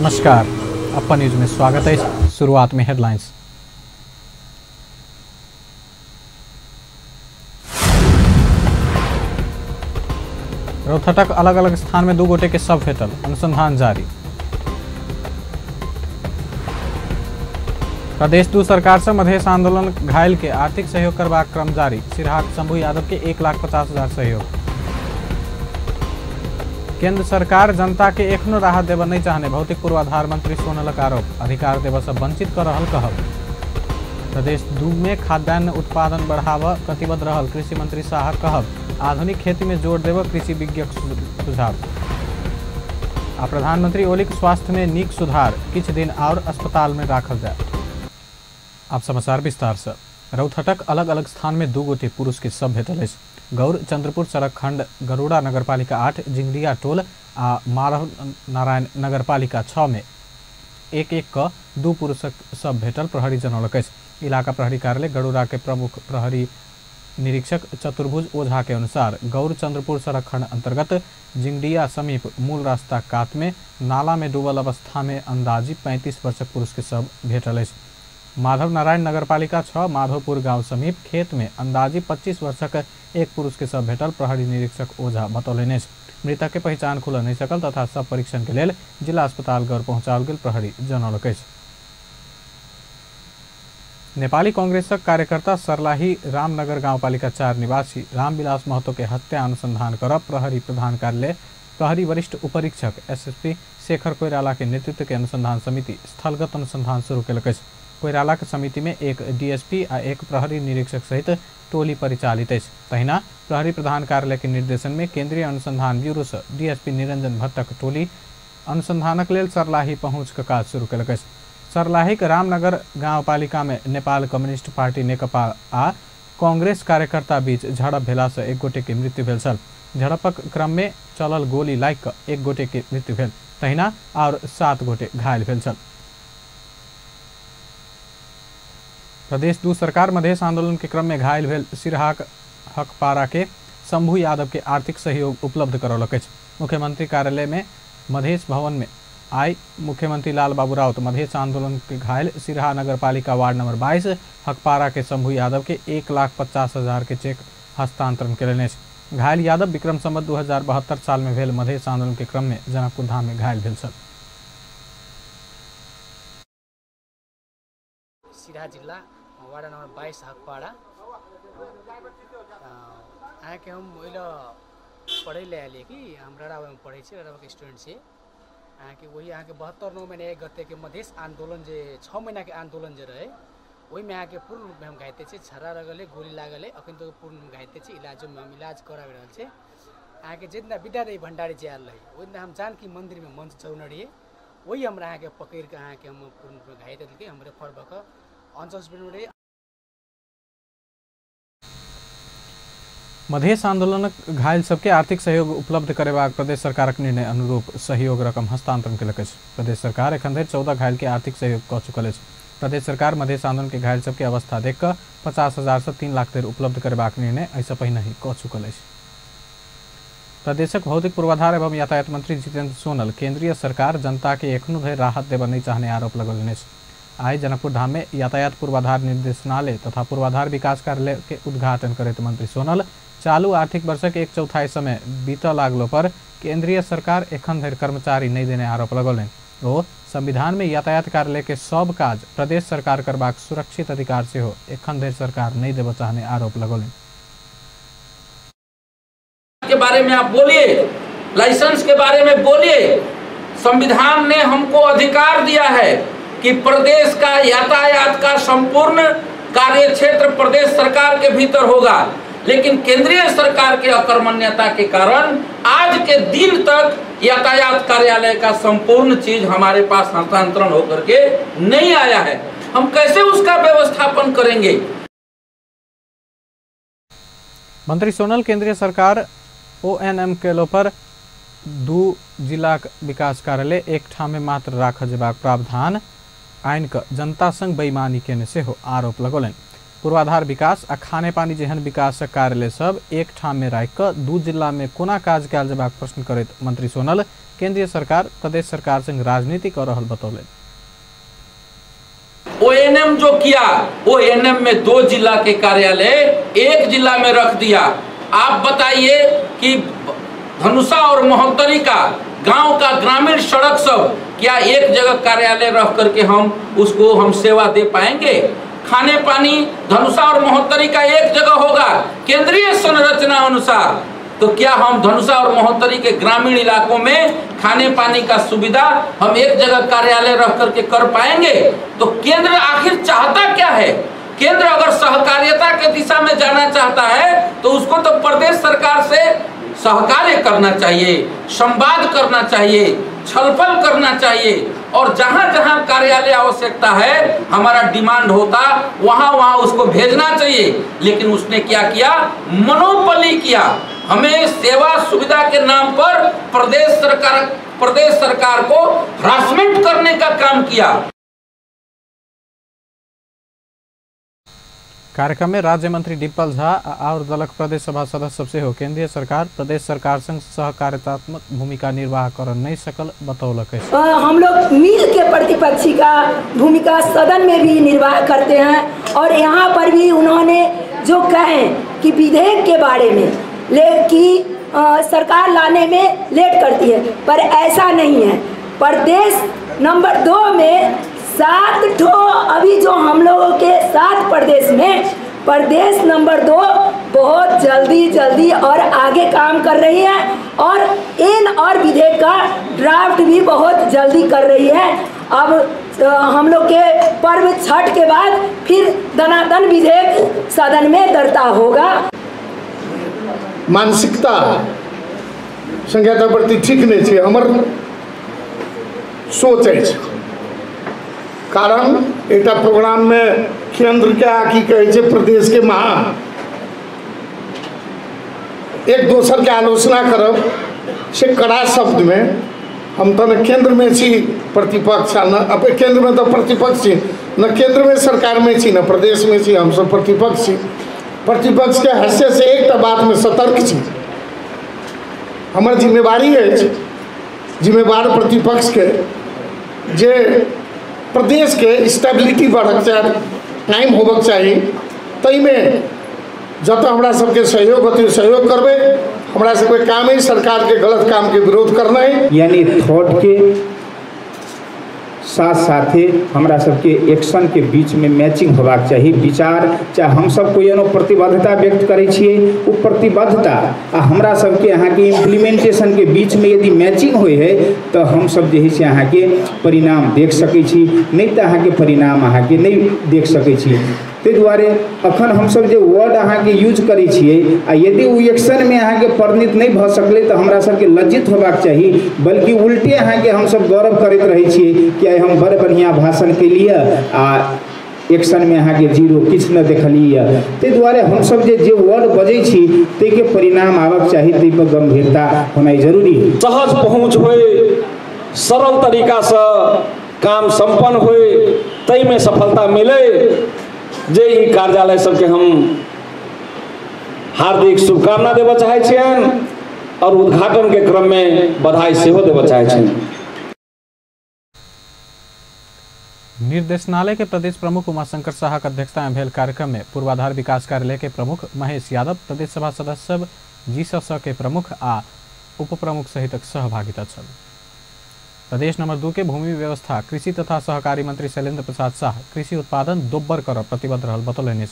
नमस्कार, अपन न्यूज में स्वागत है। शुरुआत में हेडलाइंस। रौतहटक अलग अलग स्थान में 2 गोटे के शव भेटल, अनुसंधान जारी। प्रदेश 2 सरकार से मधेश आंदोलन घायल के आर्थिक सहयोग करबाक क्रम जारी। सिरहाक शंभू यादव के 1,50,000 सहयोग। केंद्र सरकार जनता के एखनो राहत देव नहीं चाहने, भौतिक पूर्वाधार मंत्री सोनलक आरोप। अधिकार देव से वंचित कर रहल कहब। प्रदेश 2 में खाद्यान्न उत्पादन बढ़ावा प्रतिबद्ध रहल कृषि मंत्री शाह कहब। आधुनिक खेती में जोर देव कृषि विज्ञक सुझाव। आ प्रधानमंत्री ओलीक स्वास्थ्य में नीक सुधार, किछु दिन और अस्पताल में राखल जाए। आप समाचार विस्तार से। रौतहटक अलग अलग स्थान में 2 गोटे पुरुष के शव भेटल अछि। गौर चंद्रपुर सड़क खंड गरुड़ा नगरपालिका 8 जिंगरिया टोल आ माधव नारायण नगरपालिका 6 में 1-1 क 2 पुरुषक शव भेटल प्रहरी जनौलक अछि। इलाका प्रहरी कार्यालय गरुड़ा के प्रमुख प्रहरी निरीक्षक चतुर्भुज ओझा के अनुसार गौर चंद्रपुर सड़क खंड अंतर्गत जिंगडिया समीप मूल रास्ता कात में नाला में डूबल अवस्था में अंदाजी 35 वर्षक पुरुष के शव भेटल अछि। माधव नारायण नगरपालिका 6 माधोपुर गांव समीप खेत में अंदाजी 25 वर्षक एक पुरुष के शव भेटल प्रहरी निरीक्षक ओझा बतौलनि अछि। मृतक के पहचान खुल नहीं सकल तथा सब परीक्षण के लेल जिला अस्पताल गौर पहुंचाओल गेल प्रहरी जनौलक अछि। नेपाली कांग्रेसक कार्यकर्ता सरलाही रामनगर गाउँपालिका 4 निवासी रामविलास महतो के हत्या अनुसंधान कर प्रहरी प्रधान कार्यालय प्रहरी वरिष्ठ उपरीक्षक एसएसपी शेखर कोइराला के नेतृत्व के अनुसंधान समिति स्थलगत अनुसंधान शुरू केलक अछि। कोइराला के समिति में 1 डीएसपी आ 1 प्रहरी निरीक्षक सहित टोली परिचालित अछि। तहिना प्रहरी प्रधान कार्यालय के निर्देशन में केंद्रीय अनुसंधान ब्यूरो से डीएसपी निरंजन भट्टक टोली अनुसंधानक लेल सरलाही पहुँच के काज शुरू केलक अछि। सरलाहीक रामनगर गाउँपालिका में नेपाल कम्युनिस्ट पार्टी नेकपा आ कांग्रेस कार्यकर्ता बीच झड़प भेला से 1 गोटे के मृत्यु भेल छल। झड़पक क्रम में चलल गोली लागि कऽ 1 गोटे के मृत्यु भेल, तहिना और 7 गोटे घायल भेल छल। प्रदेश 2 सरकार मधेश आंदोलन के क्रम में घायल भेल सिरहाक हकपारा के शंभू यादव के आर्थिक सहयोग उपलब्ध करौलक अछि। मुख्यमंत्री कार्यालय में मधेश भवन में आई मुख्यमंत्री लाल बाबू राउत मधेश आंदोलन के घायल सिरहा नगरपालिका वार्ड नंबर 22 हकपारा के शंभू यादव के 1,50,000 के चेक हस्तांतरण केलनि अछि। घायल यादव विक्रम संवत 2072 साल में भेल मधेश आंदोलन के क्रम में जनकपुर धाम में घायल भेल छल। सिरहा जिला वार्ड नंबर 22 हकपाड़ा अहाँके हम ओहि पढ़ै लए आयल कि हम रराबामे पढ़ै छी, रराबाके स्टूडेंट छी। अहाँके वही अहाँके 72 9 महीना 1 गतेके मधेश आन्दोलन जे 6 महीनाके आन्दोलन जे रहै ओहिमे अहाँके पूर्ण रूपमे हम घाइते छी। छर्रा लगल है, गोली लागल है, अखन तक पूर्ण रूपमे घाइते छी। इलाजोमे हम इलाज कराबि रहल छी। अहाँके जितना विद्यादेवी भण्डारी जे आयल रहै ओहि दिना हम जानकी मन्दिरमे मंच चढ़ौने रहियै, वही हमरा अहाँके पकड़िके अहाँके हम पूर्ण रूपमे घाइते देलकै। हम रेफर भऽ कऽ अंचल हॉस्पिटलमे रहियै। मधेश आंदोलनक घायल सबके आर्थिक सहयोग उपलब्ध करेबाक प्रदेश सरकारक निर्णय अनुरूप सहयोग रकम हस्तांतरण केलक अछि। प्रदेश सरकार एखन धरि 14 घायल के आर्थिक सहयोग कऽ चुकल अछि। प्रदेश सरकार मधेश आंदोलन के घायल सबके अवस्था देख कऽ 50,000 से 3 लाख धरि उपलब्ध करेबाक निर्णय एहिसँ पहिने ही कऽ चुकल अछि। प्रदेशक भौतिक पूर्वाधार एवं यातायात मंत्री जितेंद्र सोनल केंद्रीय सरकार जनता के एखनो धरि राहत देबऽ नहीं चाहने आरोप लगौलनि अछि। आई जनकपुर धाम में यातायात पूर्वाधार निर्देशनालय तथा पूर्वाधार विकास कार्यालय के उद्घाटन करैत मंत्री सोनल चालू आर्थिक वर्षक 1/4 समय बीतऽ लागलो पर केंद्रीय सरकार एखन धरि कर्मचारी नहीं देने आरोप लगौलनि। ओ संविधान में यातायात कार्यालय के सब काज प्रदेश सरकार करबाक सुरक्षित अधिकार सेहो एखन धरि सरकार नहीं देबऽ चाहने आरोप लगौलनि। के बारे में आप बोलिए, लाइसेंस के बारे में बोलिए। संविधान ने हमको अधिकार दिया है कि प्रदेश का यातायात का संपूर्ण कार्य क्षेत्र प्रदेश सरकार के भीतर होगा, लेकिन केंद्रीय सरकार के अकर्मण्यता के कारण आज के दिन तक यातायात कार्यालय का संपूर्ण चीज हमारे पास हस्तांतरण होकर के नहीं आया है। हम कैसे उसका व्यवस्थापन करेंगे? मंत्री सोनल केंद्रीय सरकार ओएनएम केलो पर 2 जिलाक विकास कार्यालय एक ठामे मात्र राखल जेबाक प्रावधान आनि कऽ जनता संग बेईमानी केने सेहो आरोप लगौलनि। पूर्वाधार विकास आ खानेपानी जेहन विकासक कार्यालय सब एक ठाम में राखि कऽ दू जिला में कोना काज कयल जेबाक प्रश्न करैत मंत्री सोनल केंद्रीय सरकार प्रदेश सरकार संग राजनीति कऽ रहल बतौलनि। ओएनएम जो किया, ओएनएम में 2 जिला के कार्यालय एक जिला में रख दिया। आप बताइए कि धनुषा और महोत्तरी का गांव का ग्रामीण सड़क सब क्या एक जगह कार्यालय रख करके हम उसको हम सेवा दे पाएंगे? खाने पानी धनुषा और महोत्तरी का एक जगह होगा केंद्रीय संरचना अनुसार, तो क्या हम धनुषा और महोत्तरी के ग्रामीण इलाकों में खाने पानी का सुविधा हम एक जगह कार्यालय रख करके कर पाएंगे? तो केंद्र आखिर चाहता क्या है? केंद्र अगर सहकारिता के दिशा में जाना चाहता है तो उसको तो प्रदेश सरकार से सहकार्य करना चाहिए, संवाद करना चाहिए, छलफल करना चाहिए और जहां जहां कार्यालय आवश्यकता है, हमारा डिमांड होता वहां वहां उसको भेजना चाहिए। लेकिन उसने क्या किया? मोनोपोली किया। हमें सेवा सुविधा के नाम पर प्रदेश सरकार को हरासमेंट करने का काम किया। कार्यक्रम में राज्य मंत्री डिम्पल झा और दलक प्रदेश सभा सदस्य सब सेहो केंद्रीय सरकार प्रदेश सरकार संग सहकारितात्मक भूमिका निर्वाह कर नहीं सकल बतौलक अछि। हम लोग मिल के प्रतिपक्षी का भूमिका सदन में भी निर्वाह करते हैं और यहाँ पर भी उन्होंने जो कहें कि विधेयक के बारे में ले कि सरकार लाने में लेट करती है, पर ऐसा नहीं है। प्रदेश नंबर 2 में 7 ठो अभी जो हम लोगों के 7 प्रदेश में प्रदेश नंबर 2 बहुत जल्दी जल्दी और आगे काम कर रही है और इन और विधेयक का ड्राफ्ट भी बहुत जल्दी कर रही है। अब हम लोग के पर्व छठ के बाद फिर दनादन विधेयक सदन में दरता होगा। मानसिकता संज्ञा प्रति ठीक नहीं है, हमर सोच अछि। कारण एक प्रोग्राम में केंद्र के आ की कहै छै प्रदेश के महा एक दोसर के आलोचना करब से कड़ा शब्द में हम तो न केंद्र में छी प्रतिपक्ष, न अब केंद्र में तो प्रतिपक्ष छी, न केंद्र में सरकार में छी, न प्रदेश में छी, हम सब प्रतिपक्ष छी। प्रतिपक्ष के हैसियत से एक बात में सतर्क छी, हमर जिम्मेवारी अछि, जिम्मेवार प्रतिपक्ष के जे प्रदेश के स्टेबिलिटी बढ़क चाही, टाइम होबक चाही, ताहिमे जतऽ हमरा सबके सहयोग होतै सहयोग करबै। हमरा सबके काम है सरकार के गलत काम के विरोध करना है। यानी थॉट के साथ साथे हमरा सबके एक्शन के बीच में मैचिंग होबाक चाही। विचार चाहे हम सब कोई एनो प्रतिबद्धता व्यक्त करै छियै, ओ प्रतिबद्धता आ हमरा सबके अहाँके इम्प्लीमेंटेशन के बीच में यदि मैचिंग होइ है तो हम सब जे है से अहाँके परिणाम देख सकै छी, नहीं तऽ अहाँके परिणाम अहाँके नहीं देख सकै छी। ताहि दुआरे अखन हमसब जे वर्ड अहाँके यूज करै छियै आ यदि ओ एक्शनमे अहाँके परिणित नहि भऽ सकलै तऽ हमरा सबके लज्जित होबाक चाही, बल्कि उल्टे अहाँके हमसब गौरव करैत रहै छियै कि आइ हम बड़ बढ़िआँ भाषण केलियै आ एक्शनमे अहाँके जीरो किछु नहि देखलियै। ताहि दुआरे हमसब जे वर्ड बजै छी ताहिके परिणाम आबक चाही, ताहिपर गंभीरता होनाइ जरूरी है। सहज पहुँच होइ, सरल तरीकासँ काम सम्पन्न होइ, ताहिमे सफलता मिलै। जे ई कार्यालय सबके हम हार्दिक शुभकामना देबऽ चाहै छियनि और उद्घाटन के क्रम में बधाई सेहो देबऽ चाहै छियनि। निर्देशनालय के प्रदेश प्रमुख उमाशंकर शाह के अध्यक्षता में भेल कार्यक्रम में पूर्वाधार विकास कार्यालय के प्रमुख महेश यादव, प्रदेश सभा सदस्य सब, जीसस के प्रमुख आ उप प्रमुख सहितक सहभागिता छल। प्रदेश नंबर 2 के भूमि व्यवस्था कृषि तथा सहकारी मंत्री शैलेंद्र प्रसाद शाह कृषि उत्पादन दोब्बर कर प्रतिबद्ध रहल बतौलनि।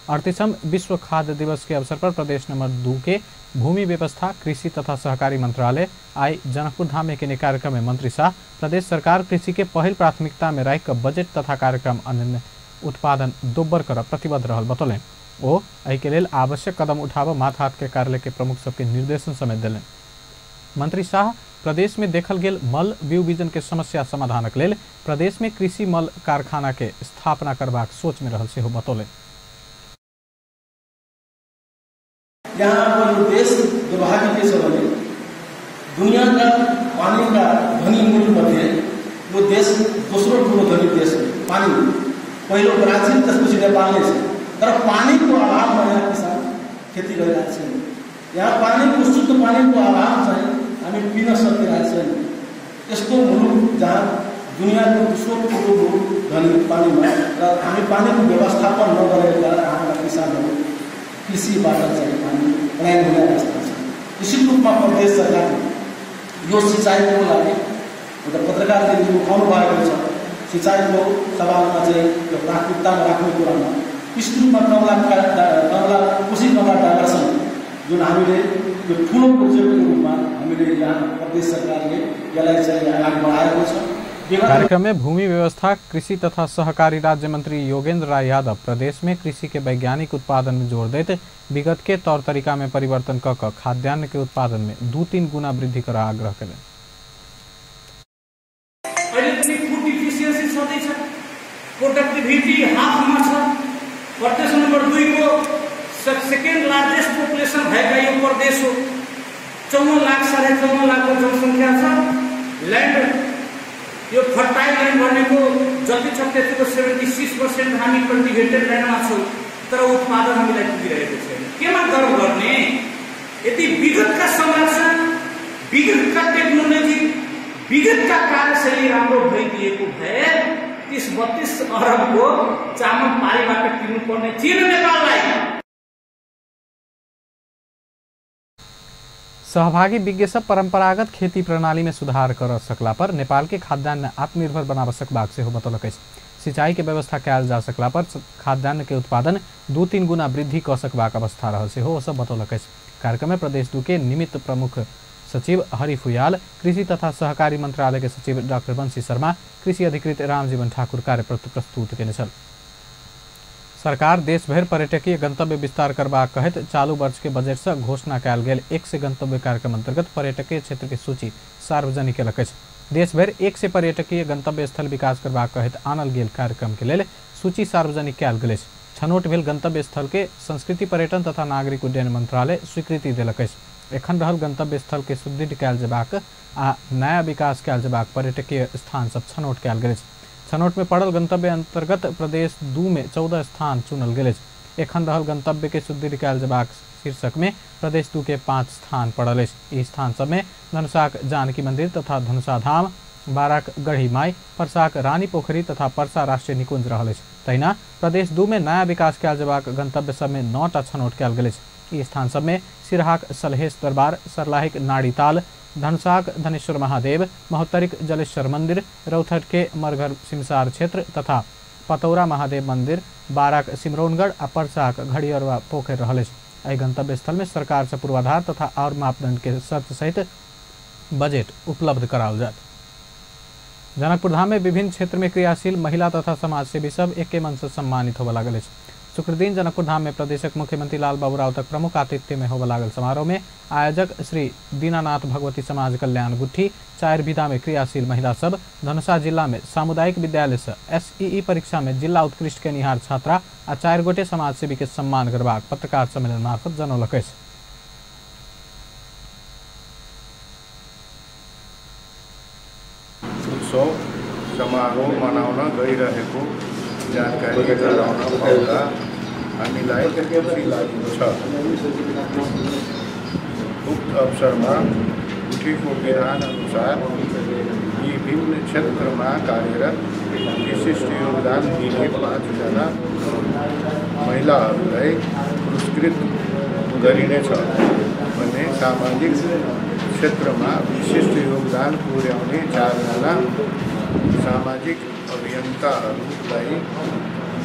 38वां विश्व खाद्य दिवस के अवसर पर प्रदेश नंबर 2 के भूमि व्यवस्था कृषि तथा सहकारी मंत्रालय आई जनकपुर धाम में केने कार्यक्रम में मंत्री शाह प्रदेश सरकार कृषि के पहिल प्राथमिकता में राखि कऽ बजट तथा कार्यक्रम अन्य उत्पादन दोब्बर कर प्रतिबद्ध रहल बतौलनि। ओ एहि के लेल आवश्यक कदम उठाबऽ माथात के कार्यालय के प्रमुख सबके निर्देशन समेत देलनि। मंत्री शाह प्रदेश में देखल गेल मल वियोजन के समस्या समाधानक लेल प्रदेश में कृषि मल कारखाना के स्थापना करबाक सोच में रहल सेहो बतौलनि। यहाँ यो देश दुर्भाग्य के छ भने दुनियाका पानीका धनी मुलुकमध्ये यो देश दोस्रो ठुलो धनी देश हो। पानी पहिलो ब्राजिल, त्यसपछि नेपाल नै छ। तर पानीको अभावमा यहाँ किसान खेती गरिरहेको छैन। यहाँ पानीको, शुद्ध पानीको अभाव चाहिँ हामी पिन सकिरहेको छैन। यस्तो मुलुक जहाँ दुनियाँको दोस्रो ठुलो मुलुक धनी पानीमा, र हामी पानीको व्यवस्थापन नगरेको कारण हाम्रा किसानहरू कृषिबाट चाहिँ पानी पलायन हुने अवस्था छ। निश्चित रूपमा प्रदेश सरकारले यो सिँचाइको लागि एउटा पत्रकारले उठाउनु भएको छ, सिँचाइको सवालमा चाहिँ यो प्राथमिकतामा राख्ने कुरामा निश्चित रूपमा कमला कमला कोशी कमला डाइभर्सन जुन हामीले यो ठुलो प्रोजेक्टको रूपमा हामीले यहाँ प्रदेश सरकारले यसलाई चाहिँ अगाडि बढाएको छ। कार्यक्रम में भूमि व्यवस्था, कृषि तथा सहकारी राज्य मंत्री योगेंद्र राय यादव प्रदेश में कृषि के वैज्ञानिक उत्पादन में जोर देते विगत के तौर तरीका में परिवर्तन क खाद्यान्न के उत्पादन में 2-3 गुना वृद्धि कर आग्रह करें। प्रोडक्टिभिटी हाफमा छ। प्रदेश नम्बर 2 को सेकेन्ड लार्जेस्ट पपुलेसन भएका यो प्रदेश हो। 54 लाख 54.5 लाखको जनसङ्ख्या छ। ल्यान्ड यो फर्टाइल ल्यान्ड भनेको जति छ त्यतिको 76% हामी कल्टिभेटेड ल्यान्डमा छौँ, तर उत्पादन हामीलाई पुगिरहेको छैन। केमा गर्व गर्ने? यदि विगतका संरक्षण, विगतका टेक्नोलोजी, विगतका कार्यशैली राम्रो भइदिएको भए 30-32 अरबको चामल पारीबाट किन्नुपर्ने थिएन नेपाललाई। सहभागी विज्ञ सब परंपरागत खेती प्रणाली में सुधार कर सकला पर नेपाल के खाद्यान्न आत्मनिर्भर बनाव सकबाक सेहो बतौलक अछि। सिंचाई के व्यवस्था कयल जा सकला पर खाद्यान्न के उत्पादन 2-3 गुना वृद्धि क सकबाक अवस्था रहल सेहो ओ सब बतौलक अछि। कार्यक्रम में प्रदेश 2 के निमित्त प्रमुख सचिव हरि फुयाल, कृषि तथा सहकारी मंत्रालय के सचिव डॉक्टर बंशी शर्मा, कृषि अधिकृत रामजीवन ठाकुर कार्यपत्र प्रस्तुत केने छल। सरकार देशभरि पर्यटकीय गंतव्य विस्तार करबाक कहैत चालू वर्ष के बजट से घोषणा कयल गेल 100 गंतव्य कार्यक्रम अंतर्गत पर्यटकीय क्षेत्र के सूची सार्वजनिक केलक अछि। देशभरि 100 पर्यटकीय गंतव्य स्थल विकास करबाक कहैत आनल गेल कार्यक्रम के लेल सूची सार्वजनिक कयल गेल अछि। छनौट भेल गंतव्य स्थल के संस्कृति, पर्यटन तथा नागरिक उड्डयन मंत्रालय स्वीकृति देलक अछि। एखन रहल गंतव्य स्थल के सुदृढ़ कयल जेबाक आ नया विकास कयल जेबाक पर्यटकीय स्थान सब छनौट कयल गेल अछि। छनौट में पड़ल गंतव्य अंतर्गत प्रदेश 2 में 14 स्थान चुनल गेल अछि। एखन रहल गंतव्य के सुदृढ़ कयल जेबाक शीर्षक में प्रदेश 2 के 5 स्थान पड़ल अछि। ई स्थान सब में धनुषाक जानकी मंदिर तथा धनुषा धाम, बाराक गढ़ी माई, परसाक रानी पोखरी तथा परसा राष्ट्रीय निकुंज रहल अछि। तहिना प्रदेश 2 में नया विकास कयल जेबाक गंतव्य सब में 9टा छनौट कयल गेल अछि। ई स्थान सब में सिरहाक सलहेश दरबार, सरलाहीक नाड़ीताल, धनुषाक धनेश्वर महादेव, महोत्तरीक जलेश्वर मंदिर, रौथट के मरघर सिमसार क्षेत्र तथा पतौरा महादेव मंदिर, बाराक सिमरौनगढ़ आ परसाक घड़ियरवा पोखरि रहल अछि। एहि गंतव्य स्थल में सरकार से पूर्वाधार तथा और मापदंड के शर्त सहित बजट उपलब्ध कराओल जायत। जनकपुर धाम में विभिन्न क्षेत्र में क्रियाशील महिला तथा समाजसेवी सब एके मंच से सम्मानित होबय लागल अछि। शुक्रदिन जनकपुर धाम में प्रदेशक मुख्यमंत्री लाल बाबू राउतक प्रमुख आतिथ्य में होबय लागल समारोह में आयोजक श्री दीनानाथ भगवती समाज कल्याण गुट्ठी 4 विधा में क्रियाशील महिला सब धनुषा जिला में सामुदायिक विद्यालय से एसईई परीक्षा में जिला उत्कृष्ट केनिहार छात्रा आ 4 गोटे समाजसेवी के सम्मान करबाक पत्रकार सम्मेलन मार्फत जनौलक अछि। उत्सव समारोह मनाउन गइरहेको जानकारी गराउन पाउँदा हामीलाई खुसी लागेको छ। उक्त अवसरमा गुठीको विधान अनुसार विभिन्न क्षेत्रमा कार्यरत विशिष्ट योगदान दिने 5 जना महिलाहरूलाई पुरस्कृत गरिनेछ भने सामाजिक क्षेत्रमा विशिष्ट योगदान पुर्याउने 4 जना सामाजिक अभियन्ताहरूलाई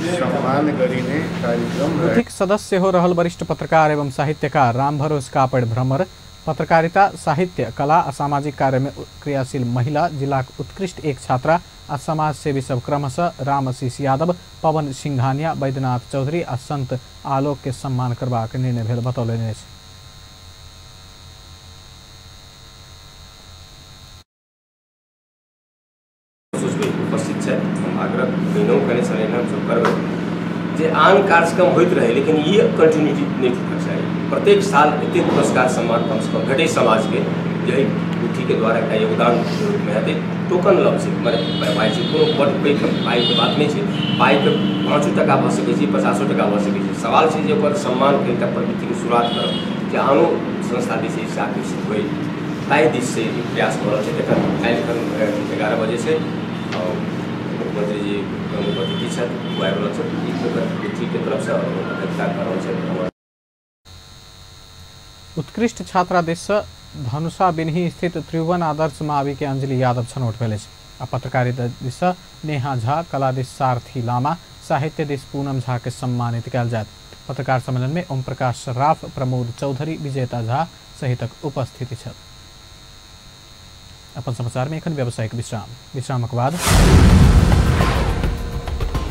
सम्मान गरिने कार्यक्रम। गुठीक सदस्य हो रहल वरिष्ठ पत्रकार एवं साहित्यकार रामभरोस कापड़ भ्रमर पत्रकारिता, साहित्य, कला आ सामाजिक कार्य में क्रियाशील महिला जिलाक उत्कृष्ट एक छात्रा आ समाजसेवी सब क्रमशः रामशीष यादव, पवन सिंघानिया, बैद्यनाथ चौधरी आ संत आलोक के सम्मान करबाक निर्णय भेल बतौलनि अछि। उपस्थित छथि, हम आग्रह पहिनहुँ कयने छलियनि, हमसब करबै जे आन कार्यक्रम होइत रहै लेकिन ई कंटिन्यूटी नहि टूटक चाही। प्रत्येक साल एतेक पुरस्कार सम्मान कमसँ कम भेटै समाजके जे एहि गुठीके द्वारा एकटा योगदान रूपमे हेतै। टोकन लव छै, मने पाइ छै, कोनो बड्ड पैघ पाइके बात नहि छै। पाइके 5 टका भऽ सकै छै, 50 टका भऽ सकै छै। सवाल छै जे ओकर सम्मानके एकटा प्रवृत्तिके शुरुआत करब जे आनो संस्था दिस एहिसँ आकर्षित होइ, ताहि दिससँ ई प्रयास भऽ रहल छै। तकर काल्हिखन 11 बजे छै आओर मुख्यमंत्री जी प्रमुख अतिथि छथि, ओ आबि रहल छथि। ई गुठीके तरफसँ अध्यक्षता कऽ रहल छथि। उत्कृष्ट छात्रा दिससँ धनुषा बिनही स्थित त्रिभुवन आदर्श महावी के अंजलि यादव छनौट भेल अछि। आ पत्रकारिता दिससँ नेहा झा, कला दिस सारथी लामा, साहित्य दिस पूनम झा के सम्मानित कयल जायत। पत्रकार सम्मेलन में ओम प्रकाश सर्राफ, प्रमोद चौधरी, विजेता झा सहितक उपस्थिति छल। अपन समाचार में एखन व्यावसायिक विश्राम। विश्रामक बाद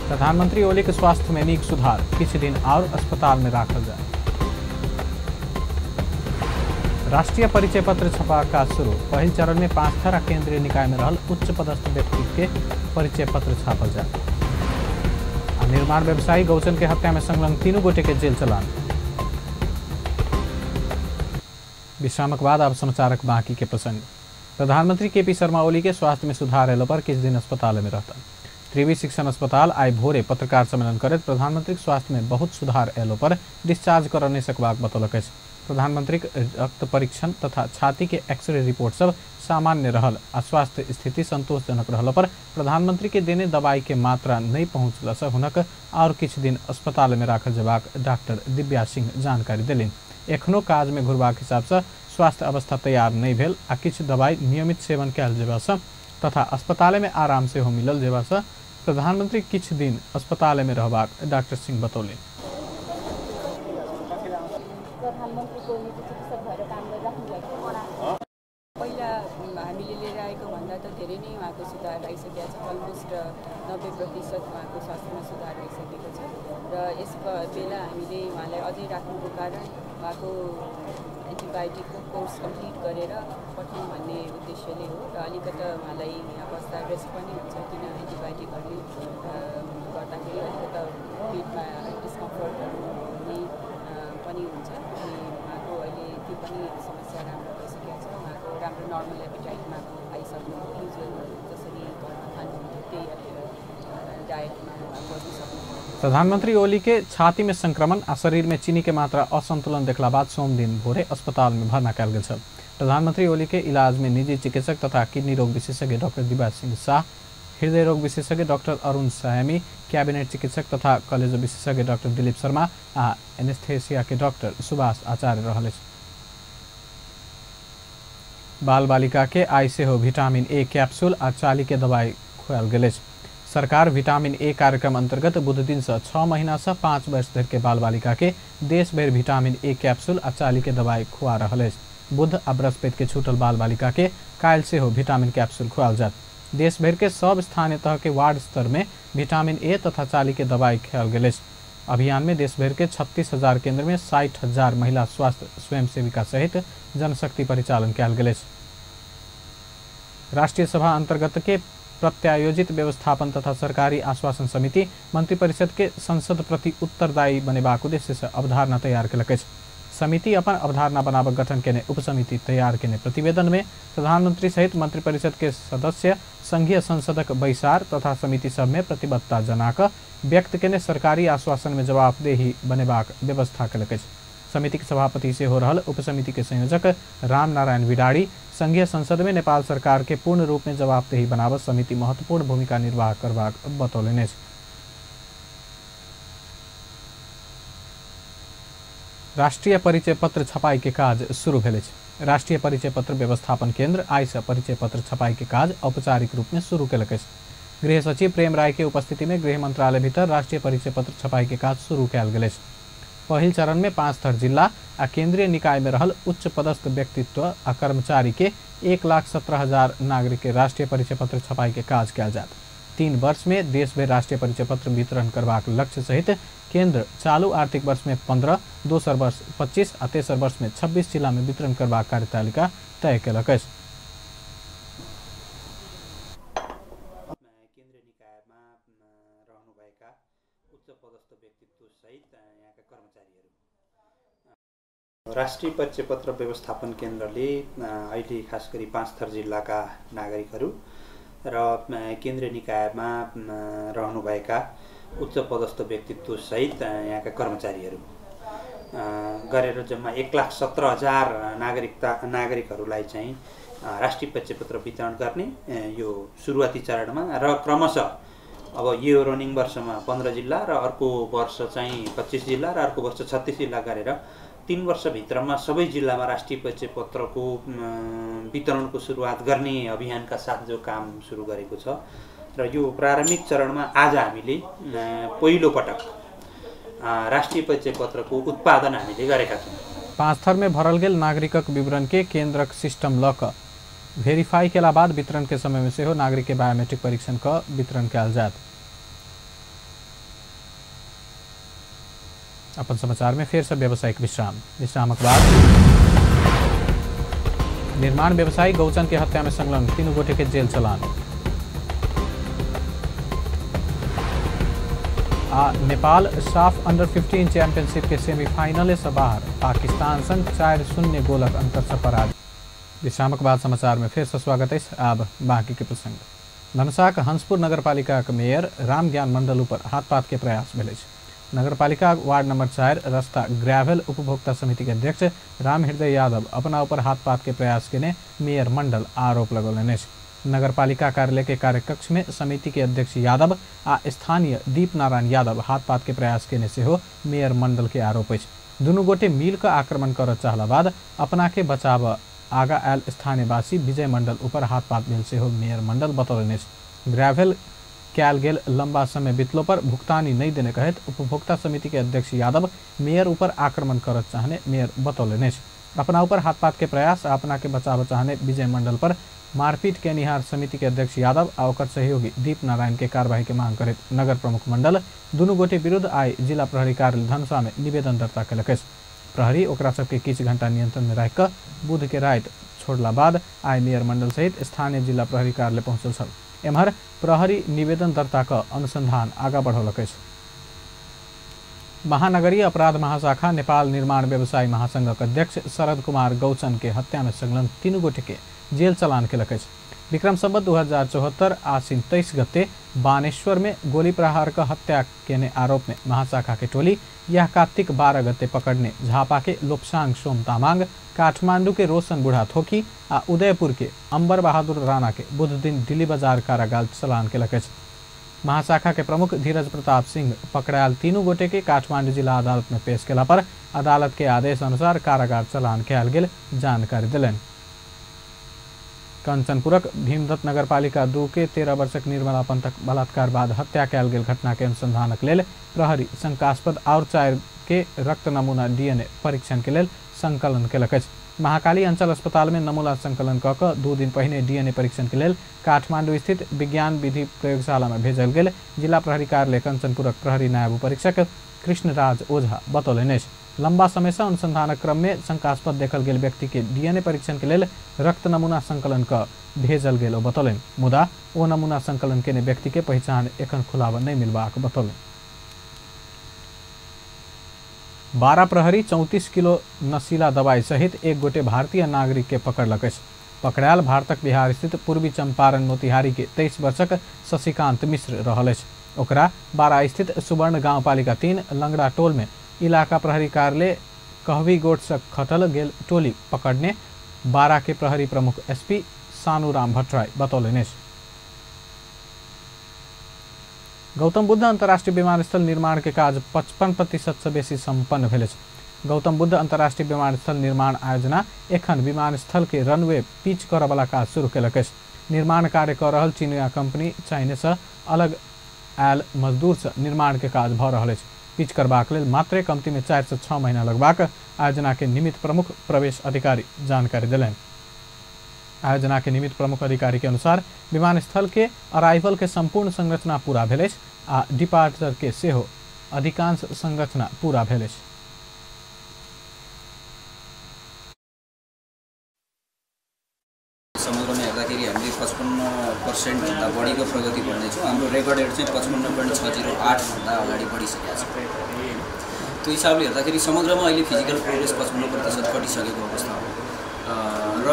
प्रधानमंत्री ओली के स्वास्थ्य में नीक सुधार, किछु दिन और अस्पताल में राखल जाय। राष्ट्रीय परिचय पत्र छपा काज शुरू। पहिल चरण में 5 थर आ केंद्रीय निकाय में रहल उच्च पदस्थ व्यक्ति के परिचय पत्र छापल जाय। आ निर्माण व्यवसायी गौचन के हत्या में संलग्न 3 गोटे के जेल चलान। विश्रामक बाद अब समाचारक बाकी के प्रसंग। प्रधानमंत्री केपी शर्मा ओली के स्वास्थ्य में सुधार अयला पर किछु दिन अस्पताल में रहता। त्रिवी शिक्षण अस्पताल आइ भोरे पत्रकार सम्मेलन करैत प्रधानमंत्री के स्वास्थ्य में बहुत सुधार अयला पर डिस्चार्ज करऽ नहि सकबाक बतौलक अछि। प्रधानमंत्री रक्त परीक्षण तथा छाती के एक्सरे रिपोर्ट सब सामान्य रहल आ स्वास्थ्य स्थिति संतोषजनक रहल पर प्रधानमंत्री के देने दवाई के मात्रा नहीं पहुँचला से हुनक और किछु दिन अस्पताल में राखल जेबाक डॉक्टर दिव्या सिंह जानकारी देलनि। एखनो काज में घुरबाक हिसाब से स्वास्थ्य अवस्था तैयार नहीं भेल आ किछु दवाई नियमित सेवन कयल जेबा से तथा अस्पताल में आराम सेहो मिलल जेबा से प्रधानमंत्री किछु दिन अस्पताल में रहबाक डॉक्टर सिंह बतौलनि। प्रधानमन्त्रीको निजी चिकित्सक भएर काम गरिराख्नु भएको पहिला हामीले लिएर आएको भन्दा त धेरै नै उहाँको सुधार आइसकेको छ। अलमोस्ट 90% उहाँको स्वास्थ्यमा सुधार आइसकेको छ र यस बेला हामीले उहाँलाई अझै राख्नुको कारण उहाँको एन्टिबायोटिकको कोर्स कम्प्लिट गरेर पठाउँ भन्ने उद्देश्यले हो र अलिकता उहाँलाई यहाँ बस्दा रेस्ट पनि हुन्छ, किन एन्टिबायोटिकहरूले गर्दाखेरि अलिकता पेटमा डिस्कम्फर्टहरू हुने पनि हुन्छ। अनि उहाँको अहिले त्यो पनि समस्या राम्रो भइसकेको छ। उहाँको राम्रो नर्मल एपिटाइटमा आइसक्नु, युजुअल जसरी घरमा खानुहुन्थ्यो त्यही डायटमा बसिसक्नु। प्रधानमंत्री ओली के छाती में संक्रमण आ शरीर में चीनी के मात्रा असंतुलन देखला बाद सोम दिन भोरे अस्पताल में भर्ना कयल गेल छल। प्रधानमंत्री ओली के इलाज में निजी चिकित्सक तथा किडनी रोग विशेषज्ञ डॉक्टर दिव्या सिंह शाह, हृदय रोग विशेषज्ञ डॉक्टर अरुण सयामी, कैबिनेट चिकित्सक तथा कलेजो विशेषज्ञ डॉक्टर दिलीप शर्मा आ एनेस्थेसिया के डॉक्टर सुभाष आचार्य रहल अछि। बाल बालिका के आइ सेहो विटामिन ए कैप्सूल आ चाली के दवाई खुआयल गेल अछि। सरकार विटामिन ए कार्यक्रम अंतर्गत बुध दिन से 6 महीना से 5 वर्ष धरि के बाल बालिका के देश भरि विटामिन ए कैप्सूल आ चाली के दवाई खुआ रहल अछि। बुध आ बृहस्पति के छूटल बाल बालिका के काल्हि सेहो विटामिन कैप्सूल खुआयल जायत। देश भरि के सब स्थानीय तह के वार्ड स्तर में विटामिन ए तथा चाली के दवाई खुआयल गेल अछि। अभियान में देश भरि के 36,000 केंद्र में 60,000 महिला स्वास्थ्य स्वयंसेविका सहित जनशक्ति परिचालन कयल गेल अछि। राष्ट्रीय सभा अंतर्गत के प्रत्यायोजित व्यवस्थापन तथा सरकारी आश्वासन समिति मंत्रिपरिषद के संसद प्रति उत्तरदायी बनेबाक उद्देश्य से अवधारणा तैयार केलक अछि। समिति अपन अवधारणा बनाबक गठन केने उपसमिति तैयार केने प्रतिवेदन में प्रधानमंत्री सहित मंत्रिपरिषद के सदस्य संघीय संसदक बैसार तथा समिति सब में प्रतिबद्धता जनाक व्यक्त केने सरकारी आश्वासन में जवाबदेही बनेबाक व्यवस्था केलक अछि। समिति के सभापति सेहो रहल उपसमिति के संयोजक रामनारायण विडाड़ी संघीय संसद में नेपाल सरकार के पूर्ण रूप में जवाबदेही बनाबऽ समिति महत्वपूर्ण भूमिका निर्वाह करबाक बतौलनि अछि। राष्ट्रीय परिचय पत्र छपाई के काज शुरू भेल अछि। राष्ट्रीय परिचय पत्र व्यवस्थापन केंद्र आइ से परिचय पत्र छपाई के काज औपचारिक रूप में शुरू केलक अछि। गृह सचिव प्रेम राय के उपस्थिति में गृह मंत्रालय भीतर राष्ट्रीय परिचय पत्र छपाई के काज शुरू कयल गेल अछि। पहिल चरण में 5 थर जिला आ केंद्रीय निकाय में रहल उच्च पदस्थ व्यक्तित्व आ कर्मचारी के 1,17,000 नागरिक के राष्ट्रीय परिचय पत्र छपाई के काज कयल जायत। 3 वर्ष में देश भरि राष्ट्रीय परिचय पत्र वितरण करबाक लक्ष्य सहित केंद्र चालू आर्थिक वर्ष में 15, दोसर वर्ष 25 आ तेसर वर्ष में 26 जिला में वितरण करबाक कार्यतालिका तय केलक अछि। राष्ट्रिय परिचय पत्र व्यवस्थापन केन्द्रले अहिले खास गरी पाँचथर जिल्लाका नागरिकहरू र केन्द्रीय निकायमा रहनुभएका उच्च पदस्थ व्यक्तित्वसहित यहाँका कर्मचारीहरू गरेर जम्मा 1,17,000 नागरिकहरूलाई चाहिँ राष्ट्रिय परिचय पत्र वितरण गर्ने यो सुरुवाती चरणमा र क्रमशः अब यो रनिङ वर्षमा 15 जिल्ला र अर्को वर्ष चाहिँ 25 जिल्ला र अर्को वर्ष 36 जिल्ला गरेर 3 वर्षभित्रमा सबै जिल्लामा राष्ट्रिय परिचय पत्रको वितरणको सुरुवात गर्ने अभियानका साथ जो काम सुरु गरेको छ र यो प्रारम्भिक चरणमा आज हामीले पहिलो पटक राष्ट्रिय परिचय पत्रको उत्पादन हामीले गरेका छौँ। पाँचथर में भरल गेल नागरिकक विवरण के केंद्रक सिस्टम ल क वेरीफाई केला बाद वितरण के समय में सेहो नागरिक के बायोमेट्रिक परीक्षण क वितरण कयल जायत। अपन समाचार में फिर से व्यावसायिक विश्राम। विश्रामक बाद निर्माण व्यवसायी गौचन के हत्या में संलग्न 3 गोटे के जेल चलान। आ नेपाल साफ अंडर 15 चैंपियनशिप के सेमीफाइनल से बाहर, पाकिस्तान संग 4-0 गोलक अंतर से पराजय। विश्रामक बाद समाचार में फिर से स्वागत है। अब बाकी के प्रसंग। धनुषाक हंसपुर नगरपालिका के मेयर रामज्ञान मंडल ऊपर हाथपात के प्रयास भेल अछि। नगरपालिका वार्ड नंबर 4 रास्ता ग्रेवल उपभोक्ता समिति के अध्यक्ष राम हृदय यादव अपना ऊपर हाथपात के प्रयास केने मेयर मंडल आरोप लगौलनि अछि। नगरपालिका कार्यालय के कार्यकक्ष में समिति के अध्यक्ष यादव आ स्थानीय दीप नारायण यादव हाथपात के प्रयास केने सेहो मेयर मंडल के आरोप अछि। दुनू गोटे मिल कऽ आक्रमण करऽ चाहला बाद अपना के बचाव आगा आयल स्थानीयवासी विजय मंडल ऊपर हाथपात भेल सेहो मेयर मंडल बतौलनि अछि। ग्रेवल कयल गेल लंबा समय बीतलो पर भुगतानी नहीं देने कहैत उपभोक्ता समिति के अध्यक्ष यादव मेयर ऊपर आक्रमण करऽ चाहने मेयर बतौलनि अछि। अपना ऊपर हाथपात के प्रयास आ अपना के बचाव चाहने विजय मंडल पर मारपीट केनिहार समिति के अध्यक्ष यादव आ ओकर सहयोगी दीप नारायण के कार्रवाई के मांग करैत नगर प्रमुख मंडल दुनू गोटे विरुद्ध आइ जिला प्रहरी कार्यालय धनुषा में निवेदन दर्ता केलक अछि। प्रहरी ओकरा सबके किछु घंटा नियंत्रण में राखि कऽ बुध के राति छोड़ला बाद आइ मेयर मंडल सहित स्थानीय जिला प्रहरी कार्यालय पहुंचल छल। एम्हर प्रहरी निवेदन दर्ता कऽ अनुसंधान आगा बढ़ौलक अछि। महानगरीय अपराध महाशाखा नेपाल निर्माण व्यवसायी महासंघक अध्यक्ष शरद कुमार गौचन के हत्या में संलग्न 3 गोटे के जेल चलान केलक अछि। विक्रम संवत 2074 आश्विन 23 गते बानेश्वर में गोली प्रहार का हत्या केने आरोप में महाशाखा के टोली यह कार्तिक 12 गते पकड़ने झापा के लोपसांग सोम तामांग, काठमांडू के रोशन बुढ़ा थोकी आ उदयपुर के अंबर बहादुर राणा के बुध दिन दिल्ली बाजार कारागार चलान केलक अछि। महाशाखा के प्रमुख धीरज प्रताप सिंह पकड़ायल 3 गोटे के काठमांडू जिला अदालत में पेश केला पर अदालत के आदेश अनुसार कारागार चलान कयल गेल जानकारी देलनि। कंचनपुरक भीमदत्त नगरपालिका 2 के 13 वर्षक निर्मला पंतक बलात्कार बाद हत्या कयल गेल घटना के अनुसंधानक लेल प्रहरी शंकास्पद और 4 के रक्त नमूना डीएनए परीक्षण के लेल संकलन केलक अछि। महाकाली अंचल अस्पताल में नमूना संकलन कऽ कऽ 2 दिन पहिने डीएनए परीक्षण के लेल काठमांडू स्थित विज्ञान विधि प्रयोगशाला में भेजल गेल जिला प्रहरी कार्यालय कंचनपुरक प्रहरी नायब परीक्षक कृष्णराज ओझा बतौलनि अछि। लंबा समय से अनुसंधानक क्रम में शंकास्पद देखल गेल व्यक्ति के डीएनए परीक्षण के लेल रक्त नमूना संकलन कऽ भेजल गेल ओ बतौलनि। मुदा ओ नमूना संकलन केने व्यक्ति के पहचान एखन खुलावा नहीं मिलबाक बतौलनि। 12 प्रहरी 34 किलो नशीला दवाई सहित 1 गोटे भारतीय नागरिक के पकड़लक अछि। पकड़ायल भारतक बिहार स्थित पूर्वी चंपारण मोतिहारी के 23 वर्षक शशिकांत मिश्र रहल अछि। ओकरा 12 स्थित सुवर्ण गांवपालिका 3 लंगड़ा टोल में इलाका प्रहरी कार्यालय कहवी गोट से खटल गेल टोली पकड़ने 12 के प्रहरी प्रमुख एसपी सानूराम भट्टराई बतौलनि अछि। गौतम बुद्ध अंतर्राष्ट्रीय विमानस्थल निर्माण के काज 55% से बेसी संपन्न भेल अछि। गौतम बुद्ध अंतर्राष्ट्रीय विमानस्थल निर्माण आयोजना एखन विमानस्थल के रनवे पिच करऽ काज शुरू केलक अछि। निर्माण कार्य कऽ रहल चीनिया कंपनी चाइने से अलग आयल मजदूर से निर्माण के काज भऽ रहल अछि। पिच करबाक लेल मात्रे कमती में 4 से 6 महीना लगबाक आयोजना के निमित्त प्रमुख प्रवेश अधिकारी जानकारी देलनि। आयोजना के निमित्त प्रमुख अधिकारी के अनुसार विमानस्थल के अराइवल के संपूर्ण संरचना पूरा भेल अछि आ डिपार्चर के सेहो अधिकांश संरचना पूरा भेल अछि। समग्रमा हेर्दाखेरि हामीले 55% भन्दा बढीको प्रगति भन्दैछौँ। हाम्रो रेकर्डहरू चाहिँ 55.608 भन्दा अगाडि बढिसकेको छ। त्यो हिसाबले हेर्दाखेरि समग्रमा अहिले फिजिकल प्रोग्रेस 55% कटिसकेको अवस्था हो र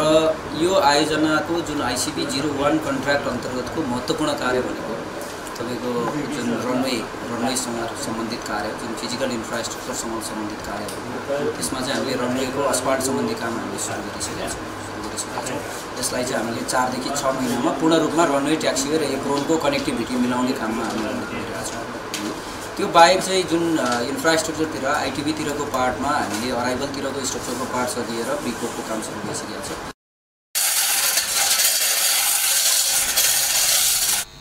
यो आयोजनाको जुन आइसिबी 01 कन्ट्र्याक्ट अन्तर्गतको महत्त्वपूर्ण कार्य भनेको तपाईको जुन रनवेसँग सम्बन्धित कार्य, जुन फिजिकल इन्फ्रास्ट्रक्चरसँग सम्बन्धित कार्यहरू, त्यसमा चाहिँ हामीले रनवेको अस्फाल्ट सम्बन्धी काम हामीले सुरु गरिसकेका छौँ। यसलाई चाहिँ हामीले 4 देखि 6 महिनामा पूर्ण रूपमा रनवे, ट्याक्सीवे र एप्रोनको कनेक्टिभिटी मिलाउने काममा हामी गरिरहेका छौँ। त्यो बाहेक चाहिँ जुन इन्फ्रास्ट्रक्चरतिर आइटिबीतिरको पार्टमा हामीले अराइभलतिरको स्ट्रक्चरको पार्ट सकिएर प्रिकोपको काम सुरु भइसकेको छ।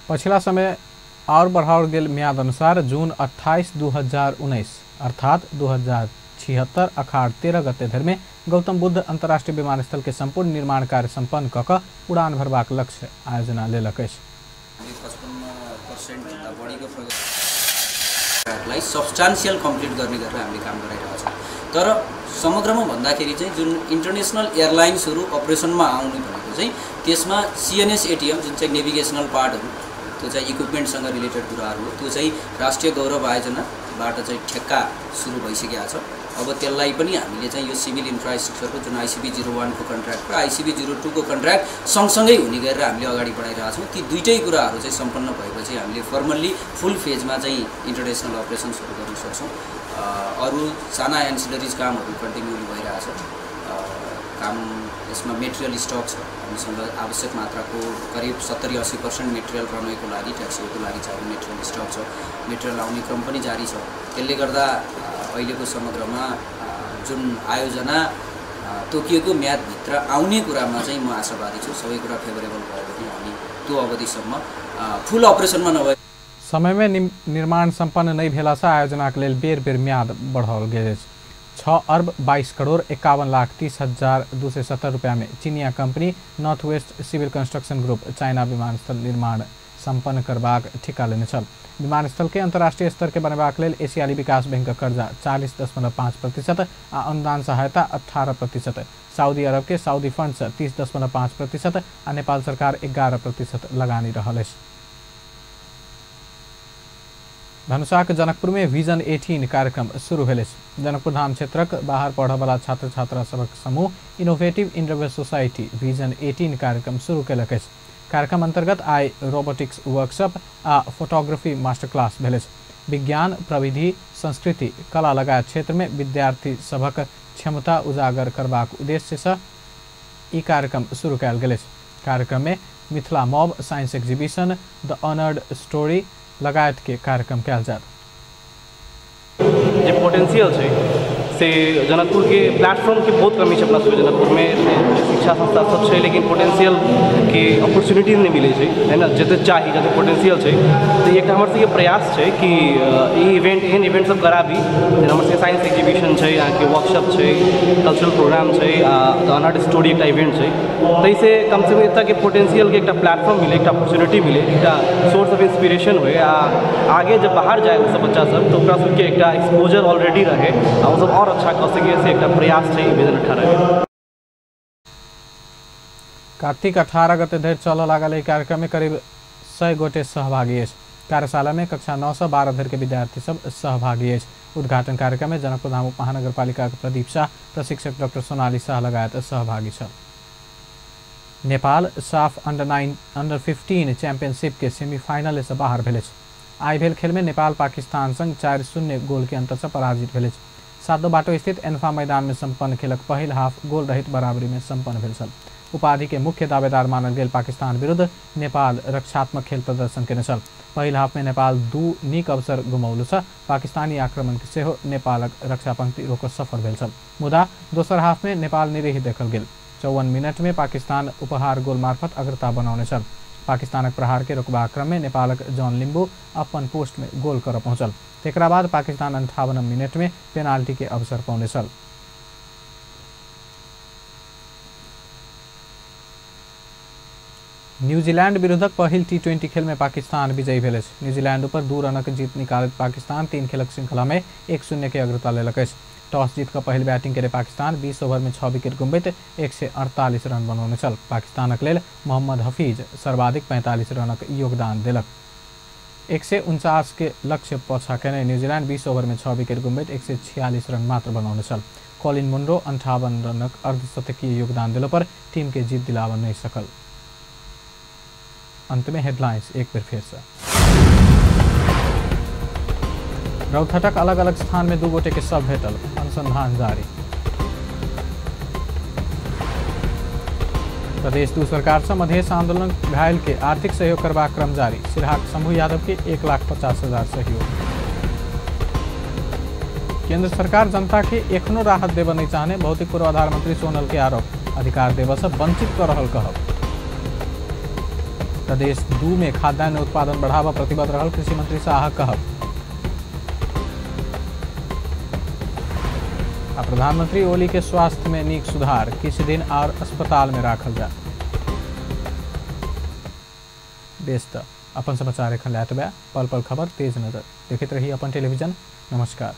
पछिला समय और बढ़ाओल गेल म्याद अनुसार जुन 28 2019 अर्थात 2076 अखाड़ 13 गते धरि में गौतम बुद्ध अंतर्राष्ट्रीय विमानस्थल के संपूर्ण निर्माण कार्य संपन्न क क उड़ान भरबाक लक्ष्य आयोजना लेलक अछि। 55% भन्दा बढीको प्रगतिलाई सब्सटान्सियल कम्प्लिट गर्ने गरेर हामीले काम गरिरहेका छौँ। तर समग्रमा भन्दाखेरि चाहिँ जुन इन्टरनेसनल एयरलाइन्सहरू अपरेसनमा आउने भनेको चाहिँ त्यसमा सिएनएस एटिएम जुन चाहिँ नेभिगेसनल पार्टहरू, त्यो चाहिँ इक्विपमेन्टसँग रिलेटेड कुराहरू हो, त्यो चाहिँ राष्ट्रिय गौरव आयोजनाबाट चाहिँ ठेक्का सुरु भइसकेको छ। अब त्यसलाई पनि हामीले चाहिँ यो सिभिल इन्फ्रास्ट्रक्चरको जुन आइसिबी 01 को कन्ट्र्याक्ट र आइसिबी 02 को कन्ट्र्याक्ट सँगसँगै हुने गरेर हामीले अगाडि बढाइरहेका छौँ। ती दुईटै कुराहरू चाहिँ सम्पन्न भएपछि हामीले फर्मल्ली फुल फेजमा चाहिँ इन्टरनेसनल अपरेसन्सहरू गर्न सक्छौँ। अरू साना एन्सिलरिज कामहरू कन्टिन्युली भइरहेछ। काम यसमा मेटेरियल स्टक छ हामीसँग, आवश्यक मात्राको करिब 70-80% मेटेरियल रनवेको लागि, ट्याक्सीको लागि चाहिने मेटेरियल स्टक छ। मेटेरियल आउने क्रम पनि जारी छ। त्यसले गर्दा अहिलेको समग्रमा जुन आयोजना तोकिएको म्यादभित्र आउने कुरामा चाहिँ म आशावादी छु। सबै कुरा फेभरेबल भयो भने हामी त्यो अवधिसम्म फुल अपरेसनमा नभए समयमे निर्माण सम्पन्न नहि भेलासँ आयोजनाक लेल बेर बेर म्याद बढ़ाओल गेल अछि। 6 अर्ब 22 करोड़ 51 लाख 30,270 रुपया में चीनिया company North West Civil Construction Group China विमानस्थल निर्माण सम्पन्न करबाक ठिका लेने छल। विमानस्थल के अंतर्राष्ट्रीय स्तर के बनेबाक लेल एशियाली विकास बैंक कर्जा 40.5% आ अनुदान सहायता 18%, सऊदी अरब के सऊदी फंड से 30.5% आ नेपाल सरकार 11% लगानी रहल अछि। धनुषाक जनकपुर में विजन 18 कार्यक्रम शुरू भेल अछि। जनकपुर धाम क्षेत्रक बाहर पढ़यवला छात्र छात्रा सभक समूह इनोवेटिव इंडरवे सोसाइटी विजन 18 कार्यक्रम शुरू केलक अछि। कार्यक्रम अंतर्गत आइ रोबोटिक्स वर्कशॉप आ फोटोग्राफी मास्टर क्लास भेल अछि। विज्ञान, प्रविधि, संस्कृति, कला लगायत क्षेत्र में विद्यार्थी सभक क्षमता उजागर करबाक उद्देश्य से ई कार्यक्रम शुरू कयल गेल अछि। कार्यक्रम में Mithila mob, science exhibition, the honoured story लगायत के कार्यक्रम कयल जायत। जे पोटेंशियल छै से जनकपुर के प्लेटफॉर्म के बहुत कमी छै। अपना सबके जनकपुर में शिक्षा संस्था सब छै, लेकिन पोटेंशियल के अपॉर्चुनिटी नहीं मिले छै, है ना, जते चाही जते पोटेंशियल छै। तो एकटा हमर सबके प्रयास छै कि ई इवेंट, एहन इवेंट सब कराबी। जेना हमर सबके साइंस एग्जीबिशन छै, अहाँके वर्कशॉप छै, कल्चरल प्रोग्राम छै, आ द अनर्ड स्टोरी एकटा इवेंट छै। ताहिसँ कमसँ कम एतऽके पोटेंशियलके एकटा प्लेटफॉर्म मिले, एकटा अपॉर्चुनिटी मिले, एकटा सोर्स ऑफ इंस्पिरेशन होए आ आगे जब बाहर जाए ओसब बच्चा सब तो ओकरा सबके एकटा एक्सपोजर ऑलरेडी रहे आ ओसब और अच्छा कऽ सके, से एकटा प्रयास छै विजन 18। कार्तिक 18 गते धरि चलऽ लागल एहि कार्यक्रम में करीब 100 गोटे सहभागी अछि। कार्यशाला में कक्षा 9 से 12 धरि के विद्यार्थी सब सहभागी अछि। उद्घाटन कार्यक्रम में जनकपुर धाम उपमहानगरपालिका के प्रदीप शाह, प्रशिक्षक डॉक्टर सोनाली शाह लगायत सहभागी छल। नेपाल साफ अंडर 15 चैंपियनशिप के सेमीफाइनल से बाहर भेल अछि। आइ भेल खेल में नेपाल पाकिस्तान संग 4-0 गोल के अंतर से पराजित भेल अछि। सातो बाटो स्थित एन्फा मैदान में सम्पन्न खेलक पहिल हाफ गोल रहित बराबरी में सम्पन्न भेल छल। उपाधि के मुख्य दावेदार मानल गेल पाकिस्तान विरुद्ध नेपाल रक्षात्मक खेल प्रदर्शन केने छल। पहिल हाफ में नेपाल 2 नीक अवसर गुमौल से पाकिस्तानी आक्रमण के सेहो नेपालक रक्षा पंक्ति रोक सफल भेल छल। मुदा दोसर हाफ में नेपाल निरीह देखल गेल। 54 मिनट में पाकिस्तान उपहार गोल मार्फत अग्रता बनौने छल। पाकिस्तानक प्रहार के रोकबाक क्रम में नेपालक जॉन लिम्बू अपन पोस्ट में गोल कर पहुंचल। तेकरा बाद पाकिस्तान 58 मिनट में पेनाल्टी के अवसर पौने छल। न्यूजीलैंड विरुद्धक पहिल टी20 खेल में पाकिस्तान विजयी भेल अछि। न्यूजीलैंड ऊपर 2 रनक जीत निकालैत पाकिस्तान 3 खेलक श्रृंखला में 1-0 के अग्रता लेलक अछि। टॉस जीत कऽ पहिल बैटिंग केने पाकिस्तान 20 ओवर में 6 विकेट गुमबैत 148 रन बनौने छल। पाकिस्तानक लेल मोहम्मद हफीज सर्वाधिक 45 रनक योगदान देलक। 149 के लक्ष्य पछा केने न्यूजीलैंड 20 ओवर में 6 विकेट गुमबैत 146 रन मात्र बनौने छल। कॉलिन मुनरो 58 रनक अर्धशतकीय योगदान देलो पर टीम के जीत दिलाव नहीं सकल। अंत में हेडलाइंस एक बेर फेर से। रौतहटक अलग अलग स्थान में 2 गोटे के शव भेटल, अनुसंधान जारी। प्रदेश 2 सरकार से मधेश आंदोलन घायल के आर्थिक सहयोग करबाक क्रम जारी, सिरहाक शंभू यादव के 1,50,000 सहयोग। केंद्र सरकार जनता के एखनो राहत देव नहीं चाहने भौतिक पूर्वाधार मंत्री सोनल के आरोप, अधिकार देव से वंचित कर रहल कहब। प्रदेश 2 में खाद्यान्न उत्पादन बढ़ावा प्रतिबद्ध रहल कृषि मंत्री शाह कहब। आ प्रधानमंत्री ओली के स्वास्थ्य में नीक सुधार, किछु दिन और अस्पताल में राखल जाए। बेस त अपन समाचार एखन लए पल पल खबर तेज नजर देखैत रही अपन टेलीविजन। नमस्कार।